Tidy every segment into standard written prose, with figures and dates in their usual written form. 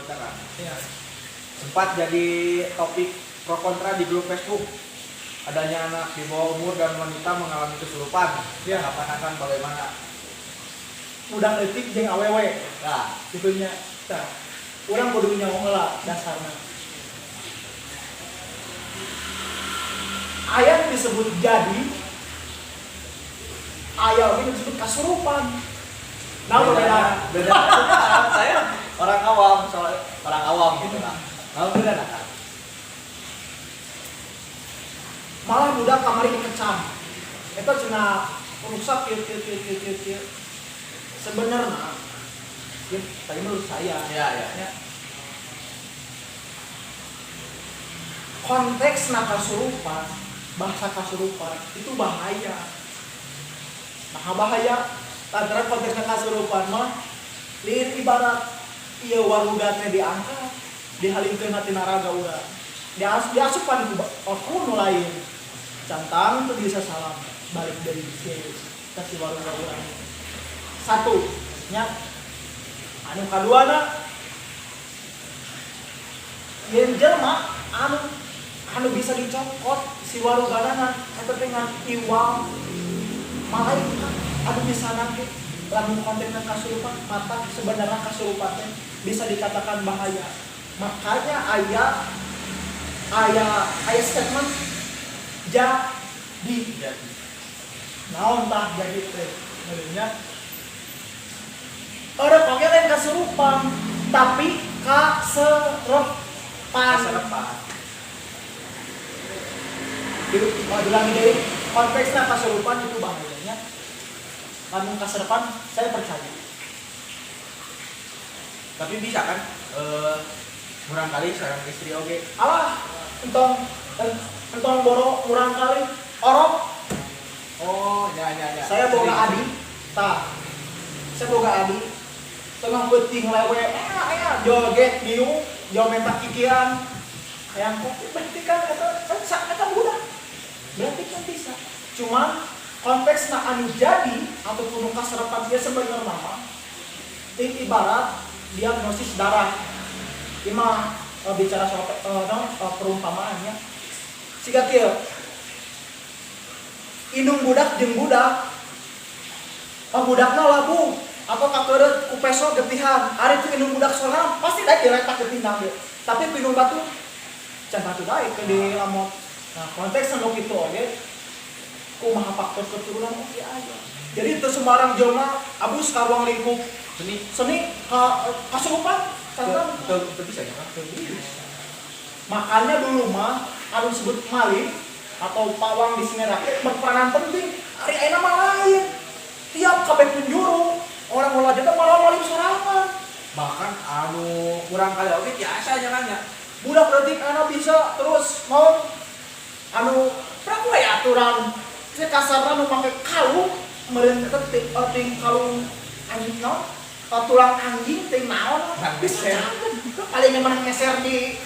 disebutnya kan. Ya. Sempat jadi topik pro kontra di grup Facebook. Adanya anak di bawah umur dan wanita mengalami kesurupan. Ya. Tanggapan akan bagaimana? Budak leutik jeung awewe. Nah, gitunya. Tah, urang kudu nyaho heula dasarna. Aya disebut jadi, aya oge disebut kasurupan. Nah, beda. Beda. Saya orang awam, soal orang awam gitu lah. Nah, beda nah. Malah budak kamari dikecam. Eta cenah rusak kieu kieu kieu kieu kieu kieu. Sebenarnya ya, tapi menurut saya Ya, ya. ya, konteks kasurupan, bahasa kasurupan itu bahaya. Nah, bahaya antara konteksnya kasurupan mah lain ibarat ieu warugatnya diangkat, dihalingkeun tina raga urang. Diasupan ku ku nu lain. Cantang tuh bisa salam balik dari si kasih waruga urang. Satu, nya anu kaduana yen jelema anu anu bisa dicokot si warugana eta teh ngan iwal malaikat anu bisa nangke lamun konteksna kasurupan mata sebenarnya kasurupan teh bisa dikatakan bahaya. Makanya aya aya aya statement jadi. Jadi. Naon tah jadi teh ngeureunnya ora oge lain kasurupan tapi kaserepan. Kaserepan. Diulangi deui, konteksnya kasurupan itu bahayanya. Lamun kaserepan saya percaya. Tapi bisa kan murang kali sareng istri oge. Alah, entong entong boro murang kali orok. Oh, ya ya ya. Saya boga Sering. adi, tah. Saya boga adi. Tengah peuting lewe, joget diuk, jo menta kikian. Hayang kopi berarti kan eta eta budak. Berarti kan bisa. Cuman konteksna anu jadi ataupun nu kaserepan dia sebenarnya mah ibarat diagnosis darah. Ieu mah bicara soal naon, perumpamaannya. Siga kieu. Indung budak jeung budak. Oh, budakna labuh atau kakeureut ku peso getihan. Ari tu indung budak sorangan pasti daek diletak getihna ge. Tapi ku indung batur can tatu daek ke di lamot. Nah, konteks anu kitu oge kumaha faktor keturunan oge aya. Jadi teu sembarang jelema abus ka ruang lingkup Seni. Seni ka kasurupan cantan. Teu teu bisa ya kan? Teu bisa. Makanya dulu mah anu disebut maling atau pawang di sini rakyat berperanan penting. Ari ayeuna mah lain. Tiap kabeh penjuru orang ulah jadi malah maling sorangan. Bahkan anu kurang kali oge biasa nya kan ya. Budak berarti karena bisa terus mau anu berapa ya aturan saya kasarna nu make kalung meureun eta ting kalung anjing naon, tulang anjing ting naon Nang bisa ngeser. Canggih paling menang ngeser di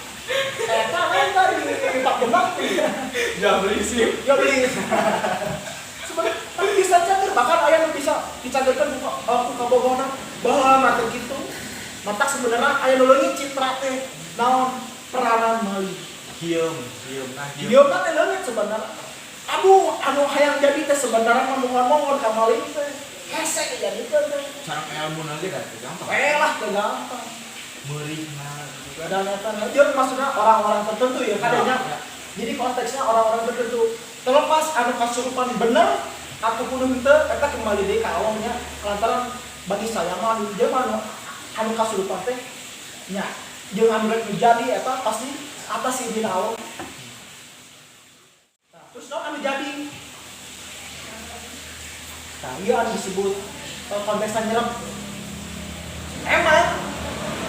eta kan tadi di Pak Demak. Jangan beli sih. Ya beli sebenarnya, tapi bisa cager, bahkan aya nu bisa dicagerkan ku ku kabogona baheula mah teh kitu. Matak sebenarnya aya nu leungit citra teh naon peranan maling. Hieum, hieum nah hieum. Dia mah teh leungit sebenarnya. Aduh, anu hayang jadi teh sebenarnya mah mohon-mohon ka maling teh. Hese dijadikeun teh. Sareng ilmu nanti dah teu gampang. Eh lah teu gampang. Meurihna gitu kan. Dan eta dia maksudnya orang-orang tertentu ya kadangnya. Ya. Jadi konteksnya orang-orang tertentu. Terlepas anu kasurupan bener ataupun henteu eta kembali deui ka awamnya lantaran bagi saya mah dia mah anu kasurupan teh nya jeung anu rek jadi eta pasti atas izin Allah. Nah, terus naon anu jadi? Nah, iya anu disebut konteksnya nyerep. Emang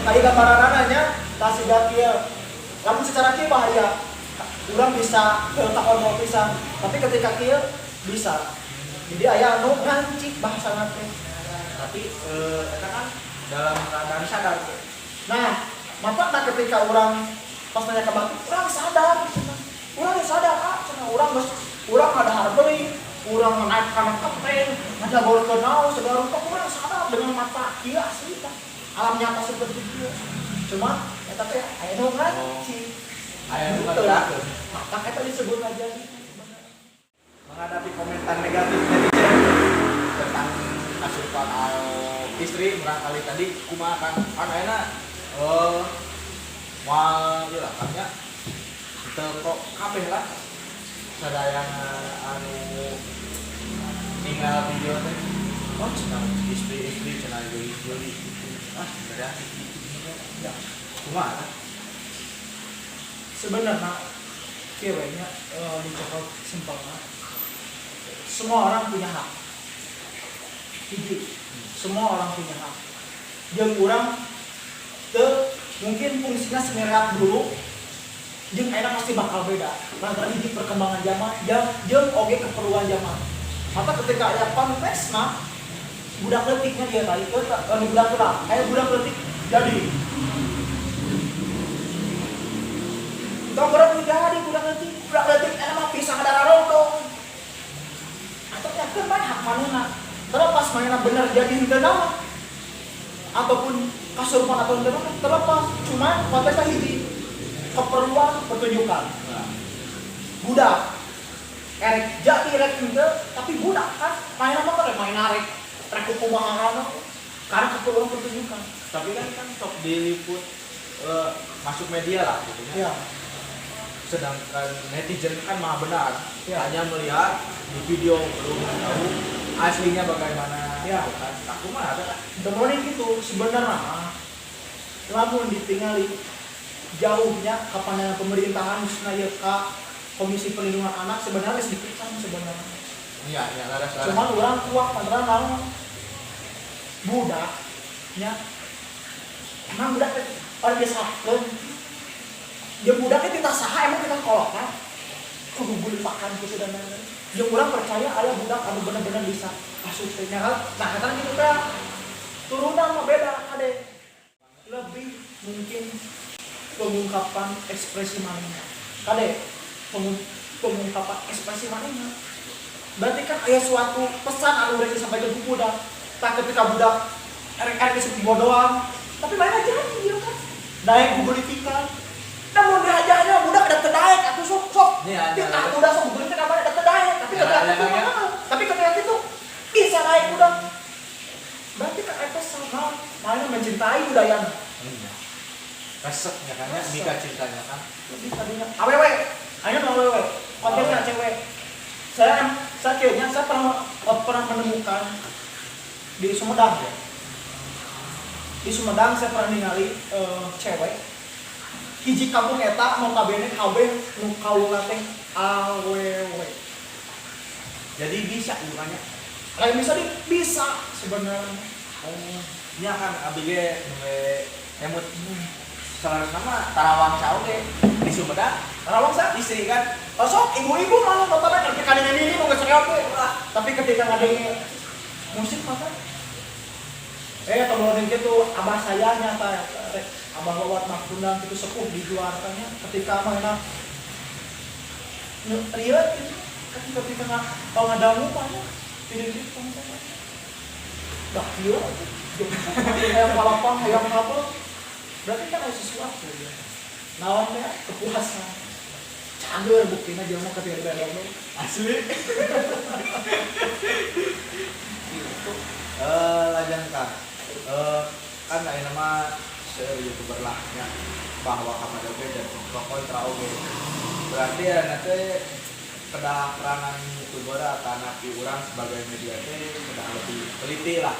tadi gambarannya kasih kieu. Lamun secara kieu bahaya. Urang bisa ke kakontrol pisan, tapi ketika kieu bisa. Jadi aya anu ngancik bahasa teh. Tapi eta kan dalam keadaan sadar. Nah, maka nah ketika orang pas nanya ke batu, orang sadar, cenah. Urang geus sadar, ah, cenah urang geus urang ada beli, urang naik kana kenteng, ngajagorkeun naon segala rupa, urang sadar dengan mata kieu asli tah. Alam nyata seperti kieu. Cuma eta teh aya nu Oh. ngaci. Aya nu Gitu lah. ngajakeun. Maka eta disebut jadi. Menghadapi komentar negatif netizen tentang asupan istri murangkali tadi kumaha kan kan ayeuna moal ieu lah kan nya teu kok kabeh lah sadayana anu ninggal video teh, oh cenah istri-istri cenah joli-joli gitu, ah sebenarnya Ya. Kumaha? Sebenarnya ceweknya dicokot simpelnya semua orang punya hak. Hiji, semua orang punya hak. Jeung urang teu mungkin fungsinya semerat dulu jeung ayeuna pasti bakal beda. Lantaran hiji perkembangan zaman, jeung jeung oge keperluan zaman. Maka ketika aya konteksna budak leutiknya dia tadi teu budak lah, aya budak leutik jadi tong berat jadi budak leutik eta mah pisang darah rontong. Atau yakin bae hak manehna. Terlepas manehna bener jadi henteu naon ataupun kasurupan atau henteu naon terlepas, cuman konteksnya hiji keperluan pertunjukan. Nah, Budak erek jadi rek henteu tapi budak kan mainan mah kan main rek rek kumaha karena keperluan pertunjukan. Tapi kan kan sok diliput, masuk media lah gitu ya. Ya. Sedangkan netizen kan maha benar, Ya. hanya melihat di video, belum tahu aslinya bagaimana Ya. gitu kan. Nah, kumaha ada kan? Temenin gitu sebenarnya mah lamun ditingali jauhnya kapan pemerintahan khususnya ya ka Komisi Perlindungan Anak sebenarnya geus dikecam sebenarnya. Iya, laras laras. Cuman urang kuat lantaran naon budak nya emang budak teh pada disakeun jeung budak teh titah saha emang titah kolotna kudu gulipakan kitu dan lain-lain. Jeung urang percaya aya budak anu bener-bener bisa asup teh nya kan. Nah eta gitu teh turunan mah beda kade lebih mungkin pengungkapan ekspresi manehna kade pengungkapan ekspresi manehna berarti kan aya suatu pesan anu rek disampaikan ku budak. Tak ketika budak erek-erek disebut bodohan tapi manehna jadi ieu kan daek gugulitikan. Namun diajarnya budak ada teu daek atuh sok sok. Iya, iya, Titah iya. budak sok gugulitikan apa ada teu daek tapi Ya, ketika ya, itu ya. mah, tapi ketika itu bisa naik budak. Berarti kan eta sama manehna mencintai budayana. Iya. Resep ya kan ya, Resep. mika cintanya kan. Lebih tadinya awewe, ayo nu awewe, konteksnya Awewe. cewek. Saya kayaknya saya pernah pernah menemukan di Sumedang ya. Di Sumedang saya pernah ningali cewek hiji kampung eta notabene kabeh nu kaula teh awewe. Jadi bisa bukannya? Kayak bisa di bisa sebenarnya. Oh, nya kan abi ge nembe emut salah nama Tarawangsa oge di Sumedang. Tarawangsa Istri kan. Oh, sok ibu-ibu malah notabene ketika nini ini mau geus oge. Tapi ketika ngadenge musik maka tolong gitu abah saya nyata rek abah lewat mah kundang gitu sepuh dijuarkannya ketika mana rieu gitu kan ketika nggak tau ngadangu mah tidak gitu sama dah kieu atuh hayang palapang hayang apa berarti kan ada sesuatu ya naon teh kepuasan cager buktina jelema ketika dibayar Asli. gitu. Lajang kan. Kan aya nama seueur YouTuber lah nya bahwa kamari oge dan pro kontra oge. Berarti ya nanti kedah peranan YouTuber atau napi urang sebagai media teh kedah lebih teliti lah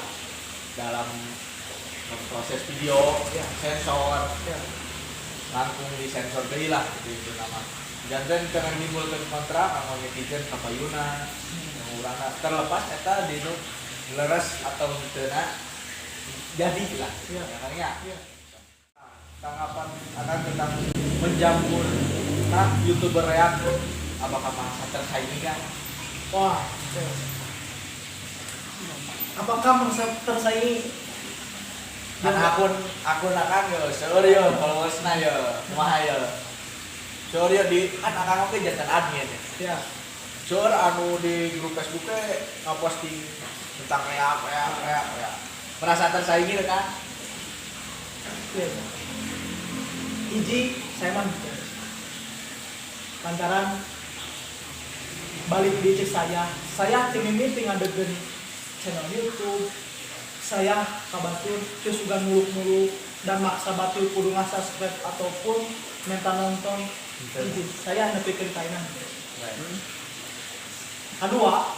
dalam memproses video, Ya. sensor, Ya. langkung disensor deui lah gitu itu nama. Janten jangan nimbulkeun kontra kanggo netizen kapayuna yang urangna terlepas eta dinu leres atau henteu jadi lah. Ya. Ya kan ya? Ya. Tanggapan akan tentang menjamur nah YouTuber reak apakah merasa tersaingi kan? Wah, ya. Apakah merasa tersaingi? Kan akun akun akan yo seueur yo followersna yo kumaha yo. Seueur yo di kan akan oge jantan admin ya. Ya. Seueur anu di grup Facebook teh ngaposting tentang reak reak reak reak. Merasa tersaingi kan? Ya. Hiji, saya mah henteu. Lantaran balik di cek saya ti mimiti ngadegkeun channel YouTube, saya ka batur teu sugan muluk-muluk dan maksa batur kudu nge-subscribe ataupun minta nonton. Hiji, saya nepikeun ka ayeuna henteu. Kedua,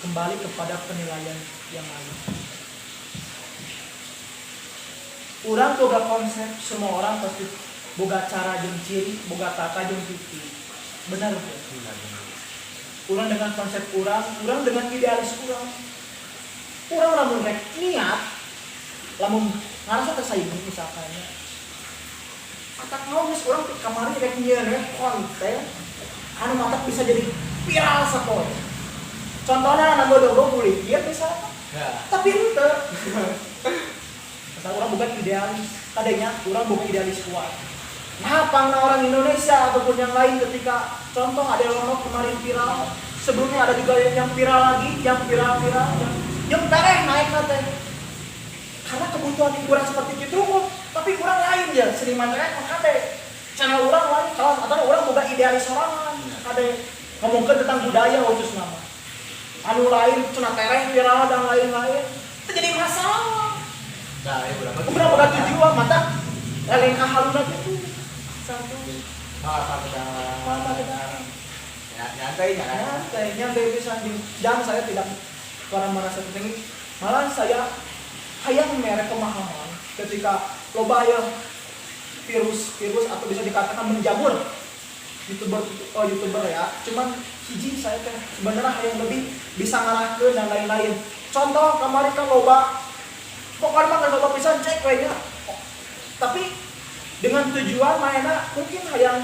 kembali kepada penilaian yang lain. Urang boga konsep, semua orang pasti boga cara jeung ciri, boga tata jeung titi. Benar tuh. Benar. Urang dengan konsep urang, urang dengan idealis urang. Urang lamun rek niat, lamun ngarasa tersaingi misalkannya. Matak mau geus urang ti kamari rek nyieun we konten anu matak bisa jadi viral sapoe. Contohnya anak bodoh kulit ieu misalkan. Ya. Tapi ente asal orang bukan idealis, kadangnya orang bukan idealis kuat. Nah, pangna orang Indonesia ataupun yang lain ketika contoh ada yang kemarin viral, sebelumnya ada juga yang viral lagi, yang viral-viral, yang tereh naik nanti. Karena kebutuhan hiburan seperti itu, tapi kurang lain ya, seniman teh emang kade. Channel orang lain, kalau atau orang bukan idealis sorangan, kade ngomongkeun tentang budaya khusus nama. Anu lain cenah tereh viral dan lain-lain, itu jadi masalah. Nah, ya udah. Udah boga tujuan, mata lelengkah haluna gitu. Satu. Apa ke Apa ke dalam. Ya, nyantai ya. Nyantai, nyantai pisan. Dan saya tidak pernah merasa tertinggi. Malah saya hayang mere pemahaman ketika loba aya virus-virus atau bisa dikatakan menjamur youtuber, oh youtuber ya, cuman hiji saya teh sebenarnya hayang lebih bisa ngarahkeun dan lain-lain. Contoh kemarin kan loba, pokoknya mah geus loba pisan cek we nya, tapi dengan tujuan mainnya mungkin hayang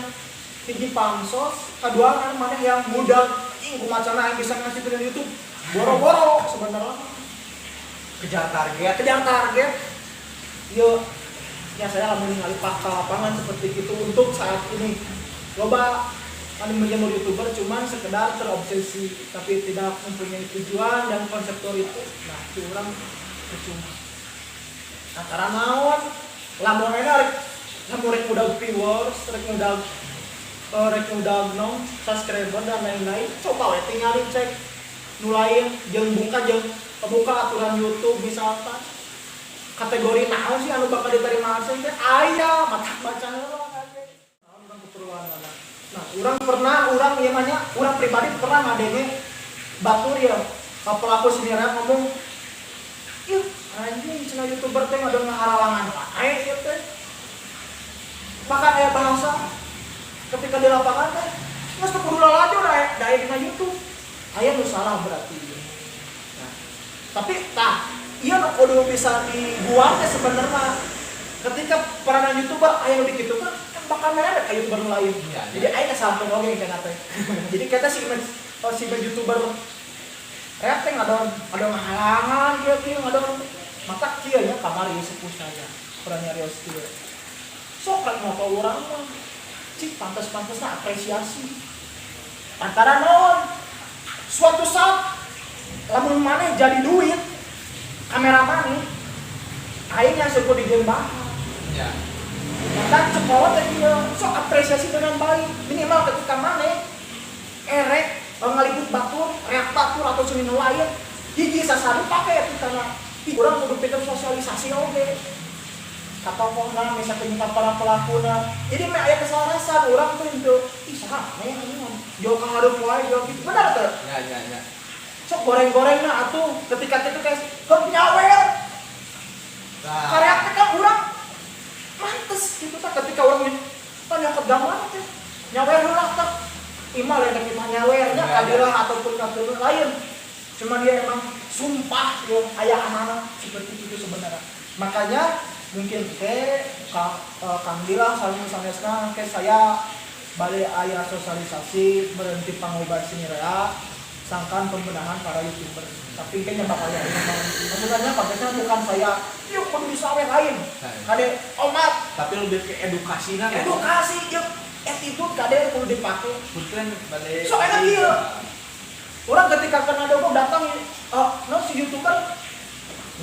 hiji pansos, kedua kan mana yang muda ing kumaha yang bisa ngasih ke YouTube boro-boro sebenarnya. Kejar target. Kejar target yo ya. Saya lamun ningali fakta lapangan seperti itu untuk saat ini loba anu menjamur youtuber cuman sekedar terobsesi tapi tidak mempunyai tujuan dan konseptor itu, nah curang, percuma. Antara naon, lamun enak rek, lamun rek udah viewers, rek udah rek udah nom subscriber dan lain-lain, coba we tinggalin cek nu lain jeung buka, jeung buka aturan YouTube, misalkan kategori naon sih anu bakal diterima AdSense teh aya mata baca heula kade. Naon urang keperluan. Nah, urang pernah, urang ieu mah nya, urang pribadi pernah ngadenge batur ya ka pelaku seni ngomong, "Ih, anjing cenah youtuber teh ngadon ngaharalangan wae ieu teh." Bahkan aya bahasa ketika di lapangan teh geus teu kudu lalajo da da aya dina YouTube. Aya nu salah berarti. Nah, tapi tah ieu nu kudu bisa dibuang teh sebenarnya ketika peranan youtuber aya nu dikitukeun kan bakal mereka ka youtuber nu lain. Iya. Jadi aya kesalahan oge kana teh. Jadi kita si image, oh, si image youtuber reak teh ngadon ngadon halangan kieu kieu ngadon mata kieu nya. Kamari sepuh saya pernah nyarios kieu, sok rek moto urang mah cik pantes-pantesna apresiasi antara naon suatu saat lamun maneh jadi duit kamera maneh aing yang syukur di bahan. Maka cekolot teh kieu, sok apresiasi dengan baik minimal ketika maneh erek ngaliput batur, reak batur atau seni nu lain, hiji sasadu pake itu karena urang kudu pinter sosialisasi oge ka tokohna, misalkan ka para pelakuna. Jadi meh aya keselarasan urang tuh henteu ih saha maneh anjing jauh ka hareup wae jauh kitu, benar teu? Ya. Sok goreng-goreng nah atuh ketika kitu teh heup nyawer. Nah. Karya teh kan urang mantes gitu tah ketika urang tah nyokot gambar teh nyawer heula tah ima lain kita nyawernya kadirah ataupun kadirah lain, cuma dia emang sumpah ya aya amanah seperti itu sebenarnya. Makanya mungkin ke Kang Dila saling sanesna ke saya balik aya sosialisasi berhenti pangobah sini rea sangkan pembenahan para youtuber, tapi kayaknya bakal ya maksudnya konteksnya bukan saya yuk kudu bisa we lain. Nah, kade omat. Tapi lebih ke edukasi nah. Edukasi jeung attitude kade kudu dipake. Punten bade. So enak ieu. Orang ketika kena dogong datang, oh, no si youtuber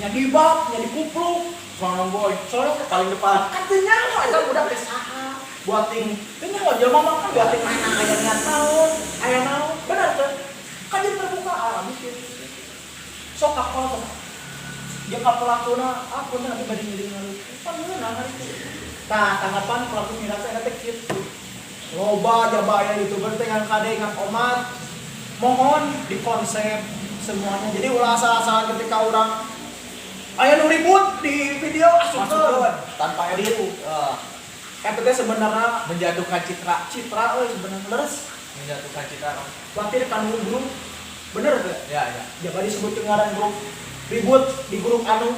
Nya dibap, nya dikupluk. Soalnya boy, Soalnya paling depan. Kan teu nyaho eta budak teh saha. Buating teu nyaho jelema mah kan buating mana aya niat naon, aya naon. Bener teu? Kan jadi terbuka ah mikir. Sok ka kolot. Dia ka pelakuna, aku teh abi bade ngiring ngalucu. Pan meunang hari itu. Tah, tanggapan pelaku miras eta teh kitu. Loba jaba aya YouTuber teh ngan kade ngan omat. Mohon dikonsep semuanya. Jadi ulah asal-asalan ketika orang aya nu ribut di video asupkeun Tanpa edit. Eta teh sebenarnya Menjatuhkan citra, citra euy sebenarnya leres. Menjatuhkan citra. Khawatir kan grup. Bener teh? Ya, ya. Jaba disebut ngaran grup ribut di grup anu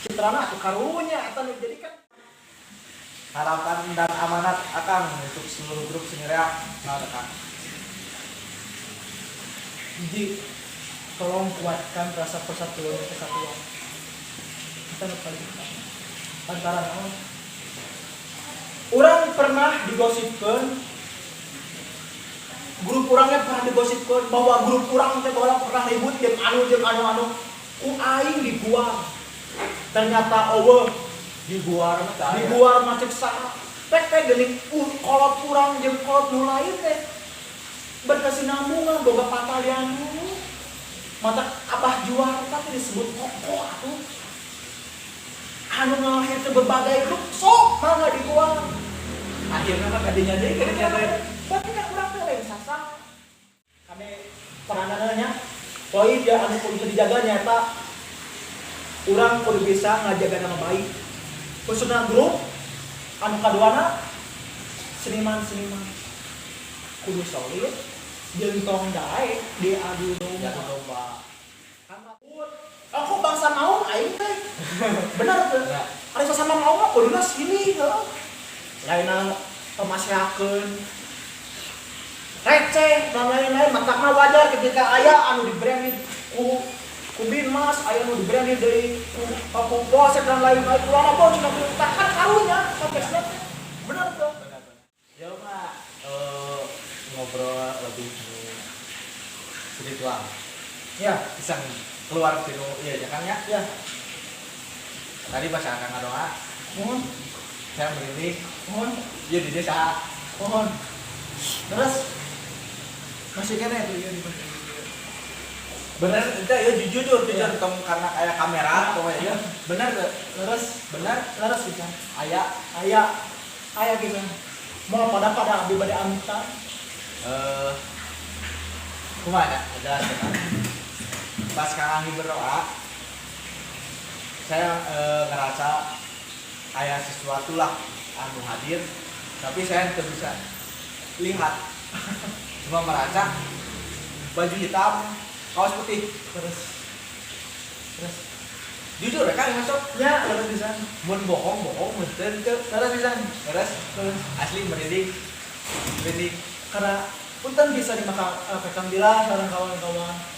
citrana atuh karunya eta nu jadi kan Harapan dan amanat Akang untuk seluruh grup seni reak. Nah, Kang. Jadi tolong kuatkan rasa persatuan dan kesatuan. Kita nu paling utama. Antara naon? Urang pernah digosipkeun, grup urangnya pernah digosipkeun bahwa grup urang teh baheula pernah ribut jeung anu anu ku aing diguar. Ternyata euweuh. Diguar mah teu aya. Diguar mah cek saha? Tek teh geuning kolot urang jeung kolot nu lain teh berkesinambungan boga patalian mata Abah Juara teh disebut kokoh atuh anu ngalahirkeun berbagai grup sok mangga diguar. Akhirnya mah kadinya deui, kadinya deui. Berarti kan urang teh lain sasar. Kami peranannya poin dia anu kudu bisa dijaga nyata urang kudu bisa ngajaga nama baik khususnya grup anu kaduana seniman-seniman kudu solid jeung tong daek diadu domba. Diadu domba. Aku bangsa maung aing teh. Bener teh. Ya. Ada sesama maung mah kuduna sini heuh. Lainna pemasehakeun receh dan lain-lain, matakna wajar ketika aya anu di branding ku Binmas, aya anu di branding deui ku Polsek dan lain-lain, ulama bos cina perintah kan karunya konteksnya teh. Bener tuh. Bener, bener. Ya mah ngobrol lebih nu spiritual. Ya. Bisa keluar tinu iya ya kan ya. Ya. Tadi pas akang ngadoa, Mohon. Saya merinding. Mohon. Iya di desa. Mohon. Terus masih kena itu ya di mana? Bener itu ya jujur jujur Iya. tong karena kayak kamera pokoknya ya. Bener tuh. Terus Bener terus bisa. Aya. Aya aya gitu. Mau pada pada abdi bade amitan. Kumaha ya? Jelas ya. Pas Kang Anggi berdoa, saya ngerasa kayak sesuatu lah anu hadir, tapi saya tidak bisa lihat. Cuma merasa baju hitam, kaos putih. Terus terus Jujur ya Kang masuk. Ya, terus bisa. Mun bohong bohong, mun teu teu. Terus bisa. Terus Terus asli merinding. Merinding. Karena punten bisa dimakan Kang Bila sareng kawan-kawan.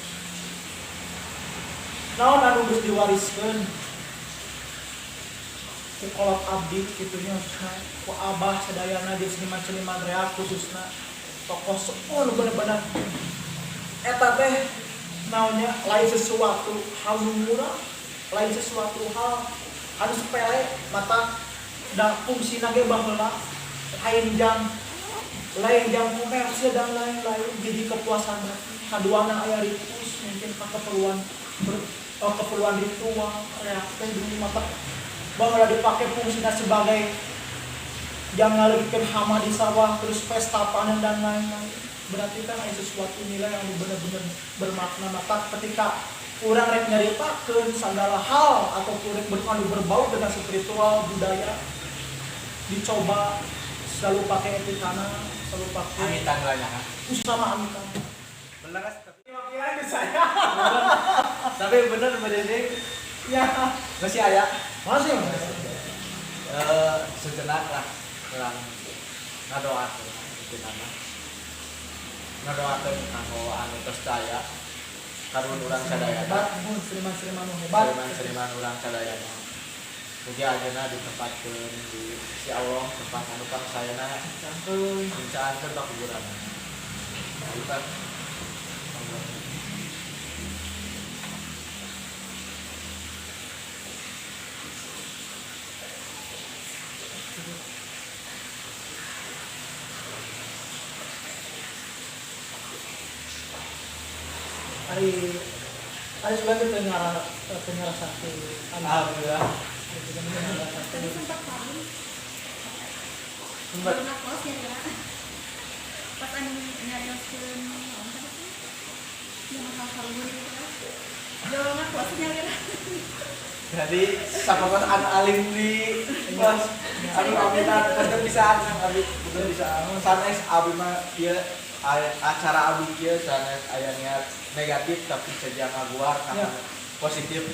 Naon anu geus diwariskeun ku kolot abdi kitu nya, maksudna ku abah sadayana di seniman-seniman reak khususna tokoh sepuh nu bener-bener eta teh naonnya lain sesuatu hal nu murah, lain sesuatu hal anu sepele mata da fungsina ge baheula lain jam komersil dan lain-lain. Jadi kepuasan batin kaduana aya ritus mungkin ka keperluan keperluan ritual reak teh dulu mata baheula dipakai fungsinya sebagai jang ngaleukeun hama di sawah, terus pesta panen dan lain-lain. Berarti kan ada sesuatu nilai yang benar-benar bermakna. Mata ketika urang rek nyaritakeun segala hal atau rek anu berbau dengan spiritual budaya dicoba selalu pakai etikana, selalu pakai Amitan lah ya kan. Usama amitan. Bener kan? Tapi saya. Tapi bener merinding. Ya. Masih aya. Masih, masih. Sejenak lah kurang ngadoakeun intina mah. Ngadoakeun kanggo anu tos daya karun urang sadayana. Hebat, mun seniman-seniman nu hebat. Seniman-seniman urang sadayana. Mugi ayeuna ditempatkeun di sisi Allah, tempat anu pangsayana, Cangkeun. Dincaankeun ka kuburan. Kita Ari ari sugan teh teu ngarasake anu Alhamdulillah. Ari sugan teu ngarasake. Tadi sempat paling Sempat. Baru kos ya kira. Pas anu nyarioskeun naon tadi teh? Yang masalah kalbun gitu kan. Jauh ngakos nyalira. Jadi sapokos anu alim di kos anu abi teh bisa abi bukan bisa sanes abi mah ieu acara abi kieu sanes aya niat negatif, tapi saja ngaguar Ya. kana positif,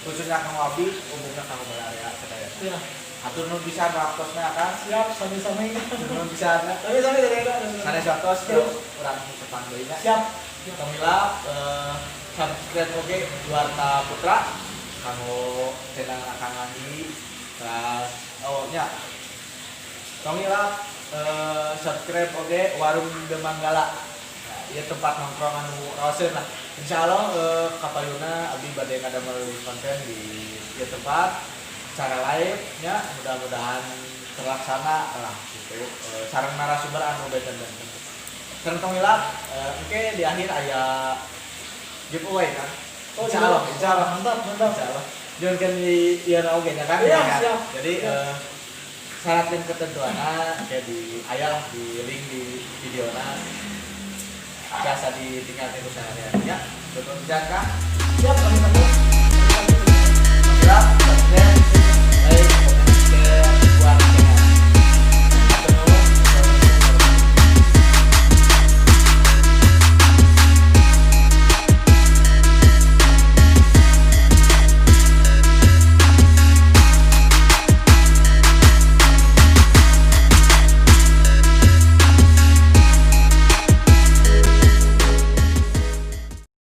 khususnya kanggo abi, umumnya kanggo area sadaya. Ya. Hatur nuhun pisan waktosna, Kang. Siap, sami-sami. Nuhun pisan. Sami-sami dari Sanes waktos urang tepang deui nya. Siap. Tong hilap subscribe oge Juarta Putra kanggo channel Kang Andi. Terus oh nya, tong hilap subscribe oge Warung Demanggala. Nah, ieu tempat nongkrong anu raoseun lah. Insyaallah kapayuna abdi bade ngadamel konten di ieu tempat secara live nya, mudah-mudahan terlaksana lah gitu, sareng narasumber anu benten-benten. Sareng tong hilap engke di akhir aya giveaway kan. Oh, Insya Allah, iya. insya Allah. Mantap, mantap. Insya Allah. Jangan kan di ieu oge nya kan. Iya, ya kan? siap. Jadi Siap. Syarat dan ketentuannya kayak di aya lah di link di videona, biasa ditinggal ku sehari-hari ya. Betul bisa, Kak? Siap, sami-sami. Siap, subscribe.